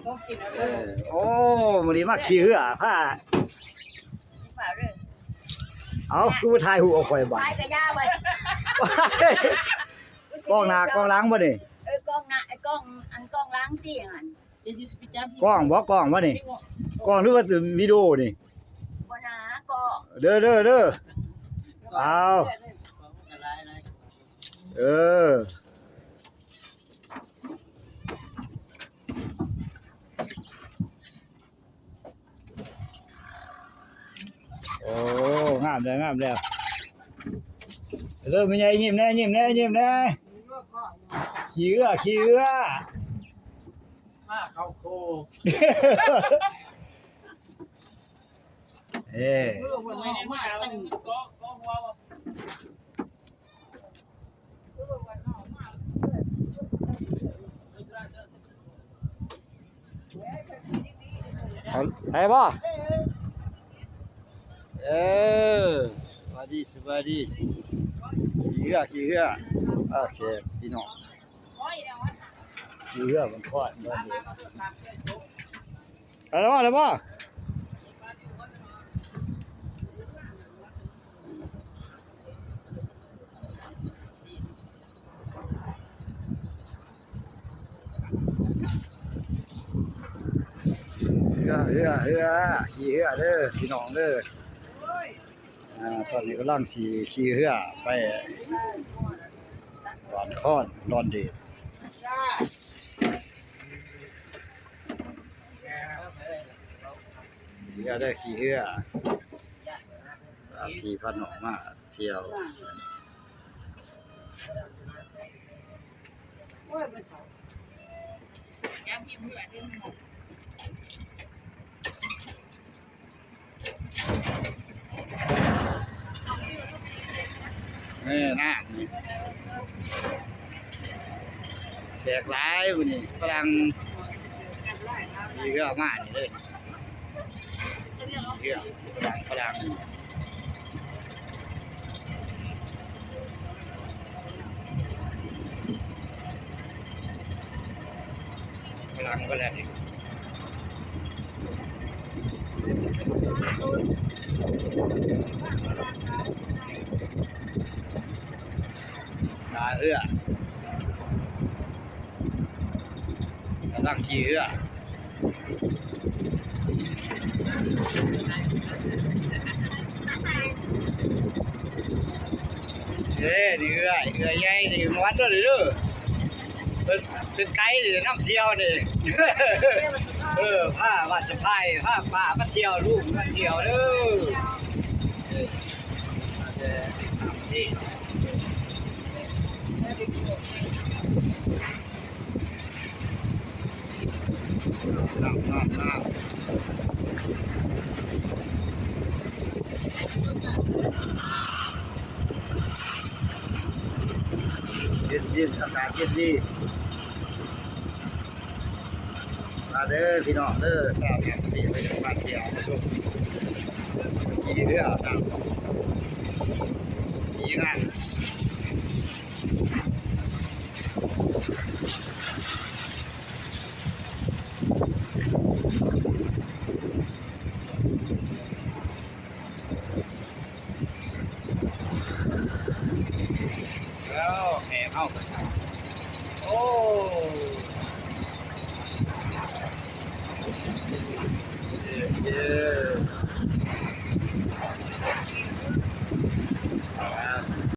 ເອີ ໂອ້ ມື້ນີ້ມາຂີ່ເຮືອພາ ເອົາ ຄືບໍ່ຖ່າຍຮູບເອົາຂ້ອຍບາດ ຖ່າຍກະຢ່າໄວ້ ກ້ອງໜ້າກ້ອງຫຼັງບໍ່ນີ້? ເອີ ກ້ອງໜ້າ ກ້ອງ ອັນກ້ອງຫຼັງຕິຫັ້ນ ກ້ອງບໍ່ ກ້ອງບໍ່ນີ້? ກ້ອງ ຫຼືວ່າວິດີໂອນີ້? ບໍ່ນາ ກ້ອງ ເດີ ເດີ ເດີ ເອົາ ເອີ ໂອ້ ງາມແລ້ວ ງາມແລ້ວ ເລີ່ມແມ່ໃຫຍ່ ຍິ້ມແດ່ ຍິ້ມແດ່ ຍິ້ມແດ່ ຂີ່ເຮືອ ຂີ່ເຮືອ ມາເຂົ້າໂຄ ເອີ ໄດ້ບໍ່? ເອີ ສະບາຍດີ ສະບາຍດີ ຂີ່ເຮືອ ຂີ່ເຮືອ ໂອເຄ ພີ່ນ້ອງ ຂີ່ເຮືອ ມັນຄອຍ ໄດ້ບໍ່? ໄດ້ບໍ່? ເຮືອ ເຮືອ ເຮືອ ຂີ່ເຮືອເດີພີ່ນ້ອງເດີ ອ່າ ຕອນນີ້ກຳລັງຊິຂີ່ເຮືອໄປດອນຄອນ ດອນເດດ. ເຮືອໄດ້ຂີ່ເຮືອ ພາພີ່ພານ້ອງມາທ່ຽວ ແມ່ນ້ຳນີ້ແຂກຫຼາຍມື້ນີ້ ຝຣັ່ງຂີ່ເຮືອມານີ້ເລີຍ ເຮືອຝຣັ່ງ ຝຣັ່ງ ຝຣັ່ງ ຝຣັ່ງ ທ່າເຮືອ ກຳລັງຂີ່ເຮືອ ເອີ ນີ້ເອື້ອຍ ເອື້ອຍໃຫຍ່ນີ້ ມາວັດເດີ ເດີ ເປັນ ເປັນໄກນີ້ ນຳທ່ຽວນີ້ ເອີ ພາວ່າສະພາຍ ພາປ້າມາທ່ຽວ ລຸງມາທ່ຽວເດີ ເອີ ມາແຕ່ຕ່າງປະເທດ. ນ້ຳ ນ້ຳ ນ້ຳ ເຢັນໆ ອາກາດເຢັນດີ. ມາເດີພີ່ນ້ອງເດີ ຊາວຕ່າງປະເທດ ມາທ່ຽວມາຊົມ ຂີ່ເຮືອຕາມສີງາມ ແລ້ວແຂກເຮົາ ໂອ້ ເອີ